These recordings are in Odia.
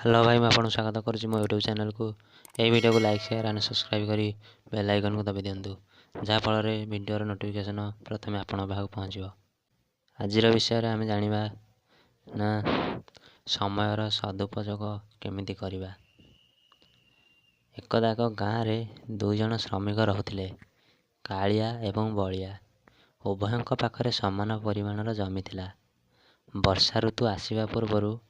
ହ୍ୟାଲୋ ଭାଇ, ମୁଁ ଆପଣଙ୍କୁ ସ୍ୱାଗତ କରୁଛି ମୋ ୟୁଟ୍ୟୁବ୍ ଚ୍ୟାନେଲକୁ। ଏହି ଭିଡ଼ିଓକୁ ଲାଇକ୍, ସେୟାର ଆଣ୍ଡ ସବସ୍କ୍ରାଇବ୍ କରି ବେଲ୍ ଆଇକନ୍କୁ ଦବାଇ ଦିଅନ୍ତୁ, ଯାହାଫଳରେ ଭିଡ଼ିଓର ନୋଟିଫିକେସନ୍ ପ୍ରଥମେ ଆପଣଙ୍କ ପାଖକୁ ପହଞ୍ଚିବ। ଆଜିର ବିଷୟରେ ଆମେ ଜାଣିବା ନା ସମୟର ସଦୁପଯୋଗ କେମିତି କରିବା। ଏକଦା ଏକ ଗାଁରେ ଦୁଇ ଜଣ ଶ୍ରମିକ ରହୁଥିଲେ, କାଳିଆ ଏବଂ ବଳିଆ। ଉଭୟଙ୍କ ପାଖରେ ସମାନ ପରିମାଣର ଜମି ଥିଲା। ବର୍ଷା ଋତୁ ଆସିବା ପୂର୍ବରୁ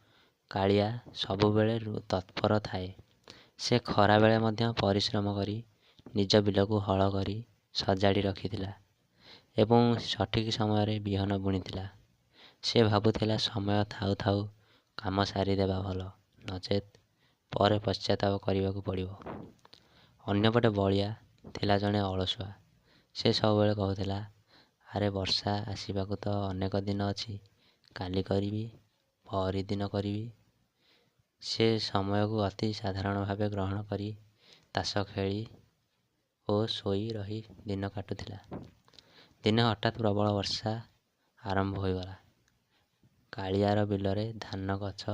କାଳିଆ ସବୁବେଳେ ତତ୍ପର ଥାଏ। ସେ ଖରାବେଳେ ମଧ୍ୟ ପରିଶ୍ରମ କରି ନିଜ ବିଲକୁ ହଳ କରି ସଜାଡ଼ି ରଖିଥିଲା ଏବଂ ସଠିକ୍ ସମୟରେ ବିହନ ବୁଣିଥିଲା। ସେ ଭାବୁଥିଲା, ସମୟ ଥାଉ ଥାଉ କାମ ସାରିଦେବା ଭଲ, ନଚେତ୍ ପରେ ପଶ୍ଚାତାପ କରିବାକୁ ପଡ଼ିବ। ଅନ୍ୟପଟେ ବଳିଆ ଥିଲା ଜଣେ ଅଳସୁଆ। ସେ ସବୁବେଳେ କହୁଥିଲା, "ଆରେ, ବର୍ଷା ଆସିବାକୁ ତ ଅନେକ ଦିନ ଅଛି, କାଲି କରିବି, ପଅରିଦିନ କରିବି।" ସେ ସମୟକୁ ଅତି ସାଧାରଣ ଭାବେ ଗ୍ରହଣ କରି ତାସ ଖେଳି ଓ ଶୋଇ ରହି ଦିନ କାଟୁଥିଲା। ଦିନେ ହଠାତ୍ ପ୍ରବଳ ବର୍ଷା ଆରମ୍ଭ ହୋଇଗଲା। କାଳିଆର ବିଲରେ ଧାନ ଗଛ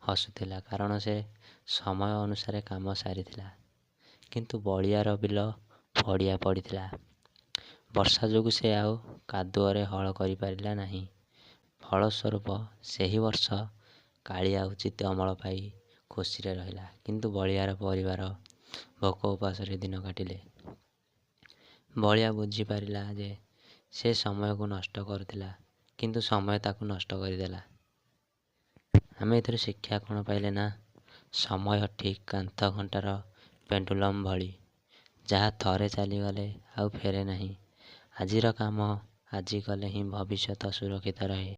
ହସୁଥିଲା, କାରଣ ସେ ସମୟ ଅନୁସାରେ କାମ ସାରିଥିଲା। କିନ୍ତୁ ବଳିଆର ବିଲ ପଡ଼ିଆ ପଡ଼ିଥିଲା। ବର୍ଷା ଯୋଗୁଁ ସେ ଆଉ କାଦୁଅରେ ହଳ କରିପାରିଲା ନାହିଁ। ଫଳସ୍ୱରୂପ ସେହି ବର୍ଷ କାଳିଆ ଉଚିତ ଅମଳ ପାଇ ଖୁସିରେ ରହିଲା, କିନ୍ତୁ ବଳିଆର ପରିବାର ଭୋକ ଉପାସରେ ଦିନ କାଟିଲେ। ବଳିଆ ବୁଝିପାରିଲା ଯେ ସେ ସମୟକୁ ନଷ୍ଟ କରୁଥିଲା, କିନ୍ତୁ ସମୟ ତାକୁ ନଷ୍ଟ କରିଦେଲା। ଆମେ ଏଥିରୁ ଶିକ୍ଷା କ'ଣ ପାଇଲେ ନା, ସମୟ ଠିକ୍ କାନ୍ଥ ଘଣ୍ଟାର ପେଣ୍ଡୁଲମ୍ ଭଳି, ଯାହା ଥରେ ଚାଲିଗଲେ ଆଉ ଫେରେ ନାହିଁ। ଆଜିର କାମ ଆଜି କଲେ ହିଁ ଭବିଷ୍ୟତ ସୁରକ୍ଷିତ ରହେ।